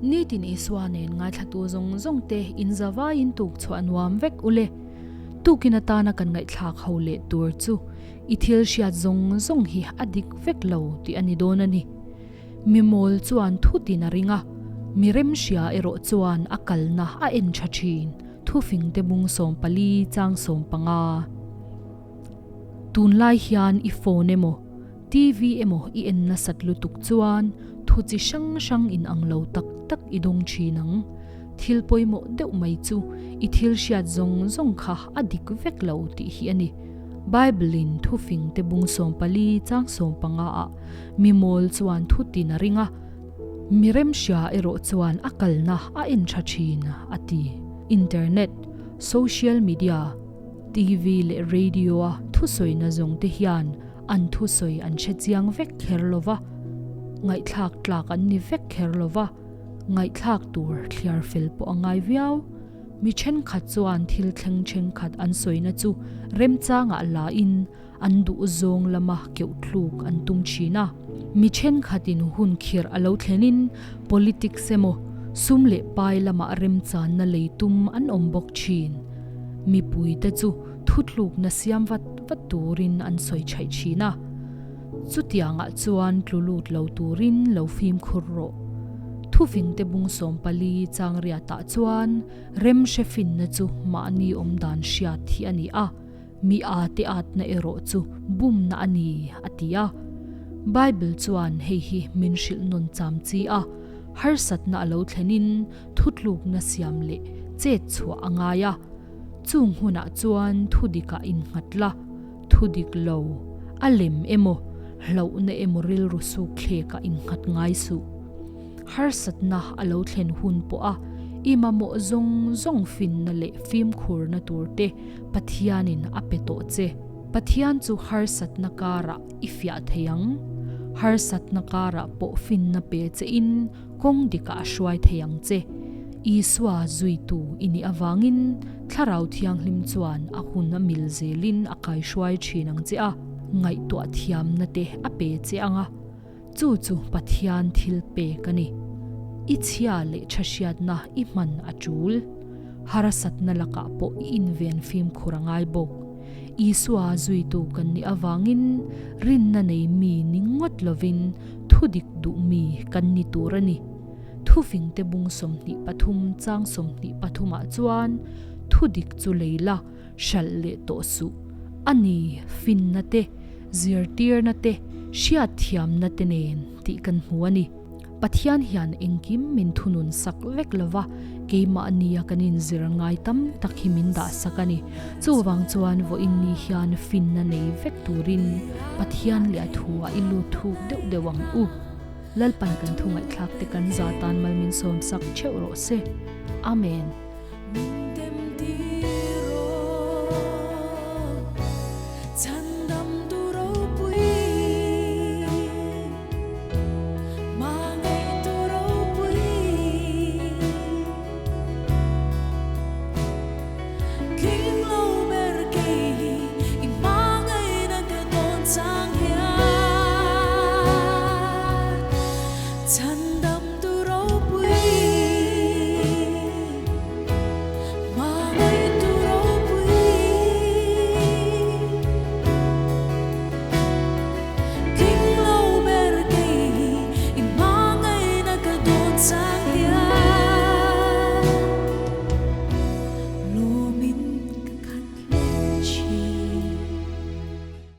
Nitin Isua nen ngaithlatu zawng zawng te in zavaiin tuk chhuah nuam vek ule. Tukin atana kan ngaihthlak ho leh tur chu i thil hriat zawng zawng hi a dik vek lo tih a ni dawn a ni. Mi mawl chuan thutin a ring a, mi remhria erawh chuan a kalna a en tha thin, Thufingte bung 14 chang 15. Tunlai hian i phone emaw, TV emaw i en nasat lutuk chuan thu chi hrang hrang in ang lo tak tak i dawng thin ang. Thil pawimawh deuh mai chu i thil hriat zawng zawng kha a dik vek lo tih hi a ni. Bible-in thufingte bung 14 chang 15 ah mi mawl chuan thu tin a ring a, mi remhria erawh chuan a kalna a en tha thin a ti. Internet, social media, TV leh radio-a thusawina zawng te hian an thusawi an hre chiang vek kher lo va, ngaihthlak tlak an ni vek kher lo va, ngaihthlak tur thliar fel pawh a ngai viau. Mi thenkhat chuan thil thleng thenkhat an sawina chu remchangah lain an duh zawng lama keuh thluk an tum thin a. Mi thenkhatin hun khirh a lo thlenin politics emaw, sum leh pai lamah remchanna lei tum an awm bawk thin. Mipuite chu thutlukna siam vat vat turin an sawi chhaih thin a. Chutiangah chuan tlu lut lo turin lo fimkhur rawh. Thufingte bung 14 chang riatah chuan rem hre finna chu mahni awmdan hriat hi a ni a. Mi a te atna erawh chu bumna a ni, a ti a. Bible chuan hei hi min hrilh nawn cham chi a, harsatna a lo thlenin thutlukna siam leh chet chhuah a ngai a. Chung hunah chuan thudikah innghat la, thudik lo, a lem emaw, hlauhna emaw rilru suk thlekah innghat ngai suh. Harsatna a lo thlen hun pawha i mamawh zawng zawng finna leh fimkhurna turte Pathianin a pe tawh che. Pathian chu harsatna karah i fiah thei ang. Harsatna karah pawh finna pe che in kawng dikah a hruai thei ang che. Isua zuitu i nih avangin Thlarau Thianghlim chuan a hun a mil zelin a kaihruai thin ang che a, ngaihtuah thiamna te a pe che ang a. Chu chu Pathian thil pek a ni. I chhia leh tha hriatna i hman a tul. Harsatna lakah pawh i inven fimkhur a ngai bawk. Isua zuitu kan nih avangin rinna nei mi ni ngawt lovin thudik duh mi kan ni tur a ni. Thufingte bung 23 chang 23 ah chuan thudik chu lei la, hralh leh tawh suh. A ni, finna te, zirtirna te, hriatthiamna te nen tih kan hmu a ni. Pathian hian engkim min thunun sak vek lo va, keimahnia kan inzir ngai tam tak hi min dah sak a ni. Chuvang chuan vawiin ni hian finna nei vek turin Pathian leh a thuah i lut thuk deuh deuh ang u. Lalpan kan thu ngaihthlak te kan za tan mal min sawm sak theuh rawh se. Amen.